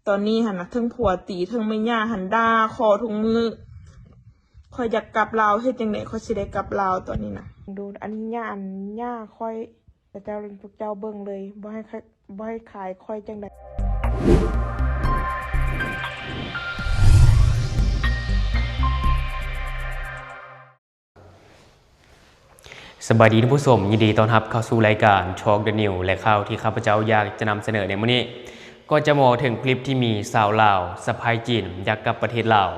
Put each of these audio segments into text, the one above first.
ຕອນນີ້ຫັ້ນນະ ເທິງຜົວຕີ ເທິງແມ່ຍ່າຫັ້ນດ່າຂ້ອຍທຸກມື້. ຂ້ອຍຢາກກັບລາວ ເຮັດຈັ່ງໃດຂ້ອຍຊິໄດ້ກັບລາວຕອນນີ້ນະ? ດູ ອັນນີ້ຫຍ້າ ອັນຫຍ້າຂ້ອຍ ເຈົ້າ ພວກເຈົ້າເບິ່ງເລີຍ ບໍ່ໃຫ້ຂາຍ ບໍ່ໃຫ້ຂາຍຂ້ອຍຈັ່ງໃດ? ສະບາຍດີທ່ານຜູ້ຊົມ, ຍິນດີຕ້ອນຮັບເຂົ້າສູ່ລາຍການ Talk the News ແລະ ຂ່າວທີ່ຂ້າພະເຈົ້າຢາກຈະນຳສະເໜີໃນມື້ນີ້ ກໍຈະເວົ້າເຖິງຄລິບທີ່ມີຊາວລາວສະໃພ້ຈີນຢາກກັບປະເທດລາວ,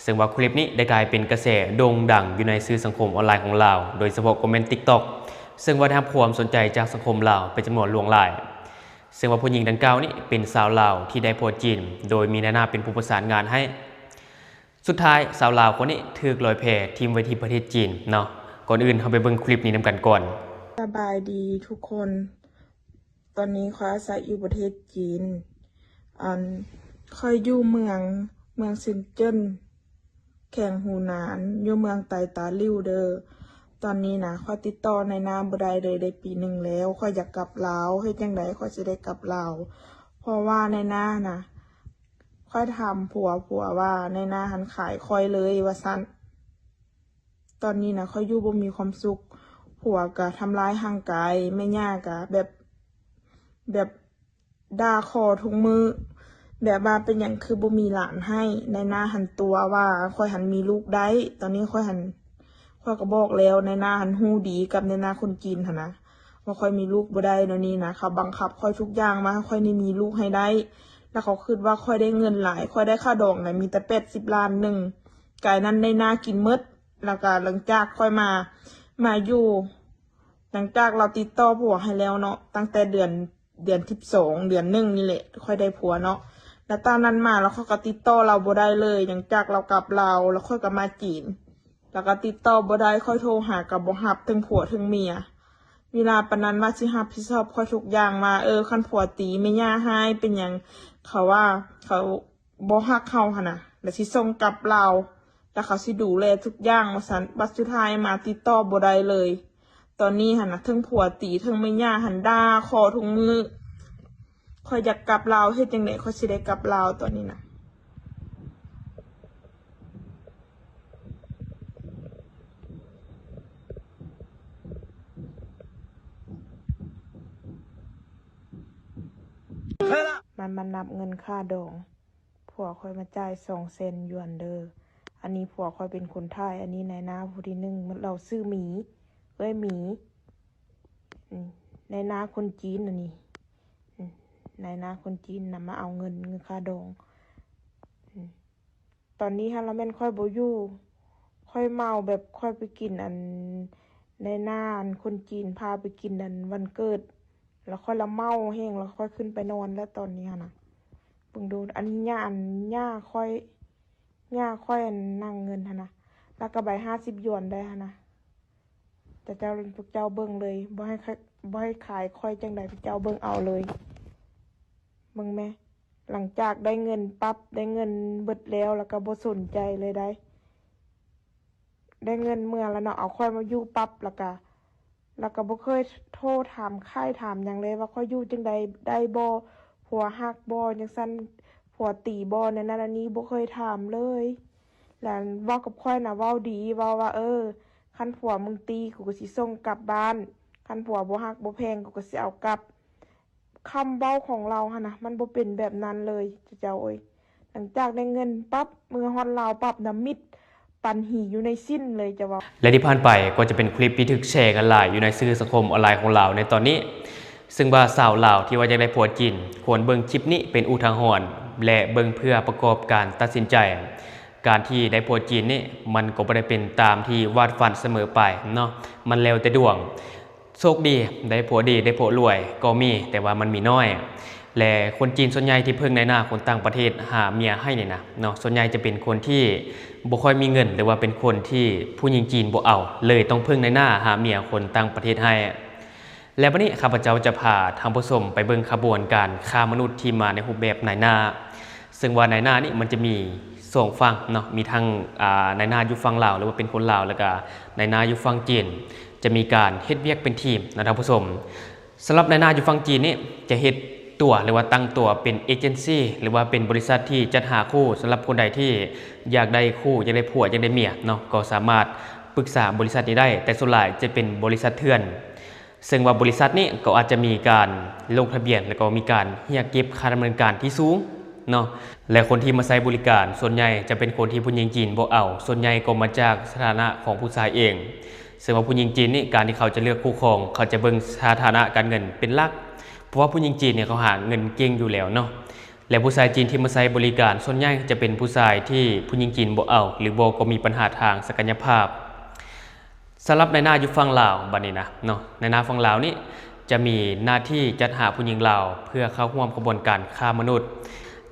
ເຊິ່ງວ່າຄລິບນີ້ໄດ້ກາຍເປັນກະແສໂດ່ງດັງຢູ່ໃນສື່ສັງຄົມອອນລາຍຂອງລາວ, ໂດຍສະເພາະກໍແມ່ນ TikTok, ເຊິ່ງວ່າໄດ້ຮັບຄວາມສົນໃຈຈາກສັງຄົມລາວເປັນຈຳນວນຫຼວງຫຼາຍ, ເຊິ່ງວ່າຜູ້ຍິງດັ່ງກ່າວນີ້ເປັນຊາວລາວທີ່ໄດ້ຜົວຈີນ, ໂດຍມີນາຍໜ້າເປັນຜູ້ປະສານງານໃຫ້. ສຸດທ້າຍຊາວລາວຄົນນີ້ຖືກລອຍແພຖິ້ມໄວ້ທີ່ປະເທດຈີນເນາະ. ກ່ອນອື່ນເຮົາໄປເບິ່ງຄລິບນີ້ນຳກັນກ່ອນ. ສະບາຍດີທຸກຄົນ, ຕອນນີ້ຂ້ອຍອາໄສຢູ່ປະເທດຈີນ, ອັນ ຂ້ອຍຢູ່ເມືອງ ເມືອງເຊິນເຈິນ ແຂວງຫູນານ ຢູ່ເມືອງໄຕຕາລິວເດີ. ຕອນນີ້ນະ ຂ້ອຍຕິດຕໍ່ນາຍໜ້າບໍ່ໄດ້ເລີຍ ໄດ້ປີໜຶ່ງແລ້ວ. ຂ້ອຍຢາກກັບລາວ, ເຮັດຈັ່ງໃດຂ້ອຍຊິໄດ້ກັບລາວ? ເພາະວ່ານາຍໜ້ານະ ຂ້ອຍຖາມຜົວ, ຜົວວ່ານາຍໜ້າຫັ້ນຂາຍຂ້ອຍເລີຍວ່າຊັ້ນ. ຕອນນີ້ນະ ຂ້ອຍຢູ່ບໍ່ມີຄວາມສຸກ, ຜົວກະທຳລາຍຮ່າງກາຍ, ແມ່ຍ່າກະແບບ ແບບດ່າຂ້ອຍທຸກມື້, ແບບວ່າເປັນຫຍັງຄືບໍ່ມີຫຼານໃຫ້. ນາຍໜ້າຫັ້ນຕົວະວ່າຂ້ອຍຫັ້ນມີລູກໄດ້. ຕອນນີ້ຂ້ອຍຫັ້ນ ຂ້ອຍກໍບອກແລ້ວ, ນາຍໜ້າຫັ້ນຮູ້ດີກັບນາຍໜ້າຄົນຈີນຫັ້ນນະ ວ່າຂ້ອຍມີລູກບໍ່ໄດ້. ດຽວນີ້ນະ ເຂົາບັງຄັບຂ້ອຍທຸກຢ່າງວ່າໃຫ້ຂ້ອຍນີ້ມີລູກໃຫ້ໄດ້, ແລ້ວເຂົາຄິດວ່າຂ້ອຍໄດ້ເງິນຫຼາຍ, ຂ້ອຍໄດ້ຄ່າດອງນະ ມີແຕ່ແປດສິບລ້ານໜຶ່ງ, ກາຍນັ້ນນາຍໜ້າກິນໝົດ. ແລ້ວກໍຫຼັງຈາກຂ້ອຍມາ ມາຢູ່ ຫຼັງຈາກລາວຕິດຕໍ່ຜົວໃຫ້ແລ້ວເນາະ, ຕັ້ງແຕ່ເດືອນ ເດືອນສິບສອງ ເດືອນໜຶ່ງນີ້ແຫຼະ ຂ້ອຍໄດ້ຜົວເນາະ. ແລ້ວຕອນນັ້ນມາ ແລ້ວຂ້ອຍກໍຕິດຕໍ່ລາວບໍ່ໄດ້ເລີຍ. ຫຼັງຈາກລາວກັບລາວ ແລ້ວຂ້ອຍກໍມາຈີນ ແລ້ວກໍຕິດຕໍ່ບໍ່ໄດ້, ຂ້ອຍໂທຫາກໍບໍ່ຮັບ ເຖິງຜົວເຖິງເມຍ. ເວລາປານນັ້ນວ່າຊິຮັບຜິດຊອບຂ້ອຍທຸກຢ່າງ, ວ່າ ເອີ ຄັນຜົວຕີ ແມ່ຍ່າຮ້າຍເປັນຫຍັງ, ເຂົາວ່າເຂົາ ບໍ່ຮັກເຮົາຫັ້ນນະ ແລ້ວຊິສົ່ງກັບລາວ, ແລ້ວເຂົາຊິດູແລທຸກຢ່າງວ່າຊັ້ນ. ບັດສຸດທ້າຍມາຕິດຕໍ່ບໍ່ໄດ້ເລີຍ. ຕອນນີ້ຫັ້ນນະ ເທິງຜົວຕີ ເທິງແມ່ຍ່າຫັ້ນດ່າຂ້ອຍທຸກມື້. ຂ້ອຍຢາກກັບລາວ, ເຮັດຈັ່ງໃດຂ້ອຍຊິໄດ້ກັບລາວຕອນນີ້ນະ? ມັນມານັບເງິນຄ່າດອງ. ຜົວຂ້ອຍມາຈ່າຍສອງແສນຢວນເດີ. ອັນນີ້ຜົວຂ້ອຍເປັນຄົນຖ່າຍ, ອັນນີ້ນາຍໜ້າຜູ້ທີໜຶ່ງ ລາວຊື່ໝີ ເອື້ອຍໝີ. ອືມ ນາຍໜ້າຄົນຈີນອັນນີ້, ອືມ ນາຍໜ້າຄົນຈີນນຳມາເອົາເງິນ ເງິນຄ່າດອງ. ອືມ ຕອນນີ້ຫັ້ນລະແມ່ນຂ້ອຍບໍ່ຢູ່, ຂ້ອຍເມົາແບບຂ້ອຍໄປກິນ ອັນ ນາຍໜ້າ ອັນ ຄົນຈີນພາໄປກິນ ອັນ ວັນເກີດ. ແລ້ວຂ້ອຍລະເມົາແຮງ ແລ້ວຂ້ອຍຂຶ້ນໄປນອນແລ້ວຕອນນີ້ຫັ້ນນະ. ເບິ່ງດູ ອັນນີ້ຫຍ້າ ອັນຫຍ້າຂ້ອຍ ຫຍ້າຂ້ອຍ ອັນນັ່ງເງິນຫັ້ນນະ, ແລ້ວກໍໃບຫ້າສິບຢວນໄດ້ຫັ້ນນະ. ແຕ່ເຈົ້າ ພວກເຈົ້າເບິ່ງເລີຍ, ບໍ່ໃຫ້ຂາຍ ບໍ່ໃຫ້ຂາຍຂ້ອຍຈັ່ງໃດ ພວກເຈົ້າເບິ່ງເອົາເລີຍ. ເບິ່ງແມ້, ຫຼັງຈາກໄດ້ເງິນປັບ ໄດ້ເງິນເບິດແລ້ວ ແລ້ວກໍບໍ່ສົນໃຈເລີຍໄດ໋. ໄດ້ເງິນເມືອແລ້ວເນາະ, ເອົາຂ້ອຍມາຢູ່ປັບ ແລ້ວກະ ແລ້ວກະບໍ່ເຄີຍໂທຖາມໄຂ້ຖາມຫຍັງເລີຍວ່າຂ້ອຍຢູ່ຈັ່ງໃດ ໄດ້ບໍ່ ຜົວຮັກບໍ່ ຈັ່ງຊັ້ນ ຜົວຕີບໍ່ ແນວນັ້ນແນວນີ້ ບໍ່ເຄີຍຖາມເລີຍ. ແລ້ວເວົ້າກັບຂ້ອຍນະ ເວົ້າດີ ເວົ້າວ່າ ເອີ ຄັນຜົວມຶງຕີ ກູກໍຊິສົ່ງກັບບ້ານ, ຄັນຜົວບໍ່ຮັກບໍ່ແພງ ກູກໍຊິເອົາກັບ. ຄຳເວົ້າຂອງລາວຫັ້ນນະ ມັນບໍ່ເປັນແບບນັ້ນເລີຍເຈົ້າເອີຍ. ຫຼັງຈາກໄດ້ເງິນປັບ ເມືອຮອດລາວປັບນະ ມິດປັນຫີຢູ່ໃນສິ້ນເລີຍເຈົ້າເວົ້າ. ແລະທີ່ຜ່ານໄປກໍຈະເປັນຄລິບທີ່ຖືກແຊກັນຫຼາຍຢູ່ໃນສື່ສັງຄົມອອນລາຍຂອງລາວໃນຕອນນີ້, ເຊິ່ງວ່າຊາວລາວທີ່ວ່າຢາກໄດ້ຜົວຈີນ ຄວນເບິ່ງຄລິບນີ້ເປັນອຸທາຫອນ ແລະເບິ່ງເພື່ອປະກອບການຕັດສິນໃຈ. ການທີ່ໄດ້ຜົວຈີນນີ້ ມັນກໍບໍ່ໄດ້ເປັນຕາມທີ່ວາດຝັນສະເໝີໄປເນາະ, ມັນແລ້ວແຕ່ດວງ. ໂຊກດີ ໄດ້ຜົວດີ ໄດ້ຜົວລວຍກໍມີ, ແຕ່ວ່າມັນມີໜ້ອຍ. ແລະຄົນຈີນສ່ວນໃຫຍ່ທີ່ເພິ່ງນາຍໜ້າຄົນຕ່າງປະເທດຫາເມຍໃຫ້ນີ້ນະເນາະ, ສ່ວນໃຫຍ່ຈະເປັນຄົນທີ່ບໍ່ຄ່ອຍມີເງິນ ຫຼືວ່າເປັນຄົນທີ່ຜູ້ຍິງຈີນບໍ່ເອົາ, ເລີຍຕ້ອງເພິ່ງນາຍໜ້າຫາເມຍຄົນຕ່າງປະເທດໃຫ້. ແລະບັດນີ້ຂ້າພະເຈົ້າຈະພາທ່ານຜູ້ຊົມໄປເບິ່ງຂະບວນການຄ້າມະນຸດທີ່ມາໃນຮູບແບບນາຍໜ້າ. ເຊິ່ງວ່ານາຍໜ້ານີ້ມັນຈະມີສອງຝັ່ງເນາະ, ມີທັງ ອາ ນາຍໜ້າຢູ່ຝັ່ງລາວ ຫຼືວ່າເປັນຄົນລາວ ແລ້ວກະນາຍໜ້າຢູ່ຝັ່ງຈີນ. ຈະມີການເຮັດວຽກເປັນທີມນະທ່ານຜູ້ຊົມ. ສຳລັບນາຍໜ້າຢູ່ຝັ່ງຈີນນີ້ຈະເຮັດ ຕົວ ຫຼືວ່າຕັ້ງຕົວເປັນເອເຈັນຊີ ຫຼືວ່າເປັນບໍລິສັດທີ່ຈັດຫາຄູ່. ສຳລັບຄົນໃດທີ່ຢາກໄດ້ຄູ່ ຢາກໄດ້ຜົວ ຢາກໄດ້ເມຍເນາະ ກໍສາມາດປຶກສາບໍລິສັດນີ້ໄດ້, ແຕ່ສ່ວນຫຼາຍຈະເປັນບໍລິສັດເຖື່ອນ. ເຊິ່ງວ່າບໍລິສັດນີ້ກໍອາດຈະມີການລົງທະບຽນ ແລ້ວກໍມີການຮຽກເກັບຄ່າດຳເນີນການທີ່ສູງເນາະ ແລະ ຄົນທີ່ມາໃຊ້ບໍລິການສ່ວນໃຫຍ່ຈະເປັນຄົນທີ່ຜູ້ຍິງຈີນບໍ່ເອົາ, ສ່ວນໃຫຍ່ກໍມາຈາກສະຖານະຂອງຜູ້ຊາຍເອງ. ເຊິ່ງວ່າຜູ້ຍິງຈີນນີ້ ການທີ່ເຂົາຈະເລືອກຄູ່ຄອງ ເຂົາຈະເບິ່ງສະຖານະການເງິນເປັນຫຼັກ, ເພາະວ່າຜູ້ຍິງຈີນນີ້ເຂົາຫາເງິນເກັ່ງຢູ່ແລ້ວເນາະ. ແລະ ຜູ້ຊາຍຈີນທີ່ມາໃຊ້ບໍລິການ ສ່ວນໃຫຍ່ຈະເປັນຜູ້ຊາຍທີ່ຜູ້ຍິງຈີນບໍ່ເອົາ ຫຼືບໍ່ກໍມີບັນຫາທາງສັກກະຍະພາບ. ສຳລັບນາຍໜ້າຢູ່ຝັ່ງລາວບັດນີ້ນະເນາະ, ນາຍໜ້າຝັ່ງລາວນີ້ຈະມີໜ້າທີ່ຈັດຫາຜູ້ຍິງລາວເພື່ອເຂົ້າຮ່ວມຂະບວນການຄ້າມະນຸດ,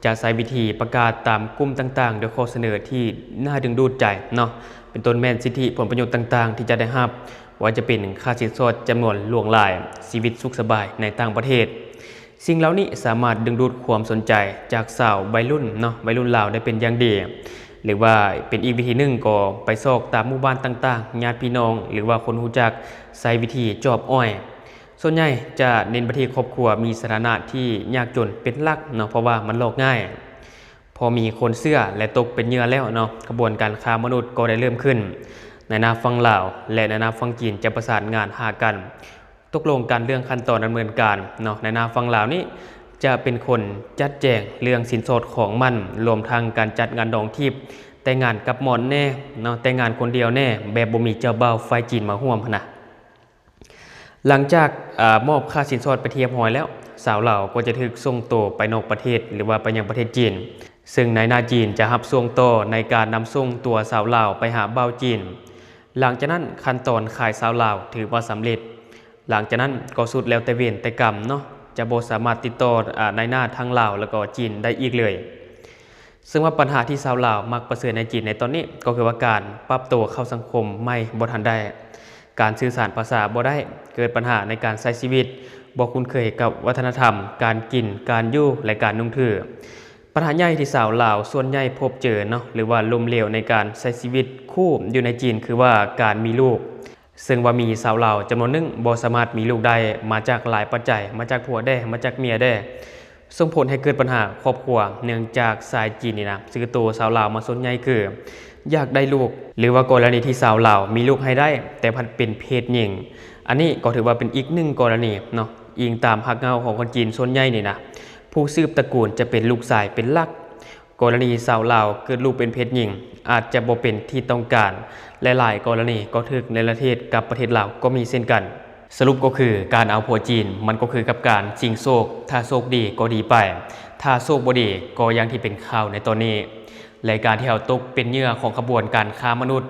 ຈະໃຊ້ວິທີປະກາດຕາມກຸ່ມຕ່າງໆ ດ້ວຍຂໍ້ສະເໜີທີ່ໜ້າດຶງດູດໃຈເນາະ, ເປັນຕົ້ນແມ່ນສິດທິຜົນປະໂຫຍດຕ່າງໆທີ່ຈະໄດ້ຮັບ, ວ່າຈະເປັນຄ່າສິນສອດຈຳນວນຫຼວງຫຼາຍ, ຊີວິດສຸກສະບາຍໃນຕ່າງປະເທດ. ສິ່ງເຫຼົ່ານີ້ສາມາດດຶງດູດຄວາມສົນໃຈຈາກສາວໄວລຸ້ນເນາະ, ໄວລຸ້ນລາວໄດ້ເປັນຢ່າງດີ ຫຼືວ່າເປັນອີກວິທີໜຶ່ງກໍໄປຊອກຕາມໝູ່ບ້ານຕ່າງໆ, ຍາດພີ່ນ້ອງ ຫຼືວ່າຄົນຮູ້ຈັກ, ໃຊ້ວິທີຈອບອ້ອຍ. ສ່ວນໃຫຍ່ຈະເນັ້ນໄປທີ່ຄອບຄົວມີສະຖານະທີ່ຍາກຈົນເປັນຫຼັກເນາະ, ເພາະວ່າມັນຫຼອກງ່າຍ. ພໍມີຄົນເຊື່ອ ແລະ ຕົກເປັນເຫຍື່ອແລ້ວເນາະ, ຂະບວນການຄ້າມະນຸດກໍໄດ້ເລີ່ມຂຶ້ນ. ນາຍໜ້າຝັ່ງລາວ ແລະ ນາຍໜ້າຝັ່ງຈີນຈະປະສານງານຫາກັນ, ຕົກລົງກັນເລື່ອງຂັ້ນຕອນດຳເນີນການເນາະ. ນາຍໜ້າຝັ່ງລາວນີ້ຈະເປັນຄົນຈັດແຈງເລື່ອງສິນສອດຂອງໝັ້ນ, ລວມທັງການຈັດງານດອງທີບ, ແຕ່ງງານກັບໝອນແດ່ເນາະ, ແຕ່ງງານຄົນດຽວແດ່, ແບບບໍ່ມີເຈົ້າບ່າວຝ່າຍຈີນມາຮ່ວມຫັ້ນນະ. ຫຼັງຈາກ ອາ ມອບຄ່າສິນສອດໄປທີ່ຮຽບຮ້ອຍແລ້ວ, ສາວລາວກໍຈະຖືກສົ່ງໂຕໄປນອກປະເທດ ຫຼືວ່າໄປຍັງປະເທດຈີນ, ເຊິ່ງນາຍໜ້າຈີນຈະຮັບຊ່ວງຕໍ່ໃນການນຳສົ່ງຕົວສາວລາວໄປຫາບ່າວຈີນ. ຫຼັງຈາກນັ້ນຂັ້ນຕອນຂາຍສາວລາວຖືວ່າສຳເລັດ. ຫຼັງຈາກນັ້ນກໍສຸດແລ້ວແຕ່ເວນແຕ່ກຳເນາະ, ຈະບໍ່ສາມາດຕິດຕໍ່ ອາ ນາຍໜ້າທັງລາວ ແລ້ວກໍຈີນໄດ້ອີກເລີຍ. ເຊິ່ງວ່າບັນຫາທີ່ຊາວລາວມັກປະເຊີນໃນຈີນໃນຕອນນີ້ ກໍຄືວ່າການປັບໂຕເຂົ້າສັງຄົມໃໝ່ບໍ່ທັນໄດ້, ການສື່ສານພາສາບໍ່ໄດ້, ເກີດບັນຫາໃນການໃຊ້ຊີວິດ, ບໍ່ຄຸ້ນເຄີຍກັບວັດທະນະທຳ, ການກິນ, ການຢູ່ ແລະ ການນຸ່ງຖື. ບັນຫາໃຫຍ່ທີ່ຊາວລາວສ່ວນໃຫຍ່ພົບເຈີເນາະ ຫຼືວ່າລົ້ມເຫຼວໃນການໃຊ້ຊີວິດຄູ່ຢູ່ໃນຈີນ ຄືວ່າການມີລູກ. ເຊິ່ງວ່າມີຊາວລາວຈຳນວນໜຶ່ງບໍ່ສາມາດມີລູກໄດ້, ມາຈາກຫຼາຍປັດໄຈ, ມາຈາກຜົວແດ່, ມາຈາກເມຍແດ່, ສົ່ງຜົນໃຫ້ເກີດບັນຫາຄອບຄົວ. ເນື່ອງຈາກຊາຍຈີນນີ້ນະ ຊື້ໂຕຊາວລາວມາສ່ວນໃຫຍ່ຄືຢາກໄດ້ລູກ, ຫຼືວ່າກໍລະນີທີ່ຊາວລາວມີລູກໃຫ້ໄດ້ ແຕ່ພັດເປັນເພດຍິງ. ອັນນີ້ກໍຖືວ່າເປັນອີກໜຶ່ງກໍລະນີເນາະ, ອີງຕາມຮາກເຫງົ້າຂອງຄົນຈີນສ່ວນໃຫຍ່ນີ້ນະ ຜູ້ສືບຕະກູນຈະເປັນລູກຊາຍເປັນຫຼັກ. ກໍລະນີຊາວລາວເກີດລູກເປັນເພດຍິງ ອາດຈະບໍ່ເປັນທີ່ຕ້ອງການ, ແລະ ຫຼາຍກໍລະນີກໍຖືກເນລະເທດກັບປະເທດລາວກໍມີເຊັ່ນກັນ. ສະຫຼຸບກໍຄື ການເອົາຜົວຈີນ ມັນກໍຄືກັບການຊິງໂຊກ, ຖ້າໂຊກດີກໍດີໄປ, ຖ້າໂຊກບໍ່ດີກໍຢ່າງທີ່ເປັນຂ່າວໃນຕອນນີ້. ແລະ ການທີ່ເຮົາຕົກເປັນເຫຍື່ອຂອງຂະບວນການຄ້າມະນຸດ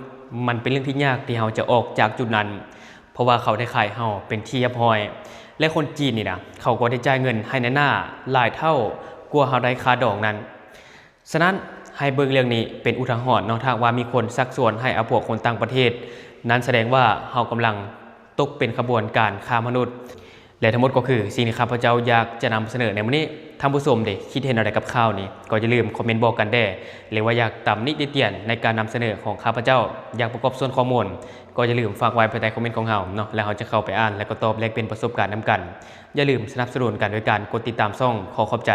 ມັນເປັນເລື່ອງທີ່ຍາກທີ່ເຮົາຈະອອກຈາກຈຸດນັ້ນ. ເພາະວ່າເຂົາໄດ້ຂາຍເຮົາເປັນທີ່ຮຽບຮ້ອຍ ແລະ ຄົນຈີນນີ້ນະ ເຂົາກໍໄດ້ຈ່າຍເງິນໃຫ້ນາຍໜ້າຫຼາຍເທົ່າກວ່າເຮົາໄດ້ຄ່າດອງນັ້ນ. ສະນັ້ນ ໃຫ້ເບິ່ງເລື່ອງນີ້ເປັນອຸທາຫອນເນາະ, ຖ້າຫາກວ່າມີຄົນຊັກຊວນໃຫ້ເອົາຜົວຄົນຕ່າງປະເທດ, ນັ້ນສະແດງວ່າເຮົາກຳລັງຕົກເປັນຂະບວນການຄ້າມະນຸດ. ແລະ ທັງໝົດກໍຄືສິ່ງທີ່ຂ້າພະເຈົ້າຢາກຈະນຳສະເໜີໃນມື້ນີ້. ທ່ານຜູ້ຊົມເດ ຄິດເຫັນແນວໃດກັບຂ່າວນີ້? ກໍຢ່າລືມຄອມເມັນບອກກັນແດ່ ຫຼືວ່າຢາກຕຳໜິຕິຕຽນໃນການນຳສະເໜີຂອງຂ້າພະເຈົ້າ, ຢາກປະກອບສ່ວນຂໍ້ມູນ, ກໍຢ່າລືມຝາກໄວ້ພາຍໃຕ້ຄອມເມັນຂອງເຮົາເນາະ, ແລ້ວເຮົາຈະເຂົ້າໄປອ່ານ ແລະ ກໍຕອບແລກປ່ຽນປະສົບການນຳກັນ. ຢ່າລືມສະໜັບສະໜູນກັນດ້ວຍການກົດຕິດຕາມຊ່ອງ. ຂໍຂອບໃຈ.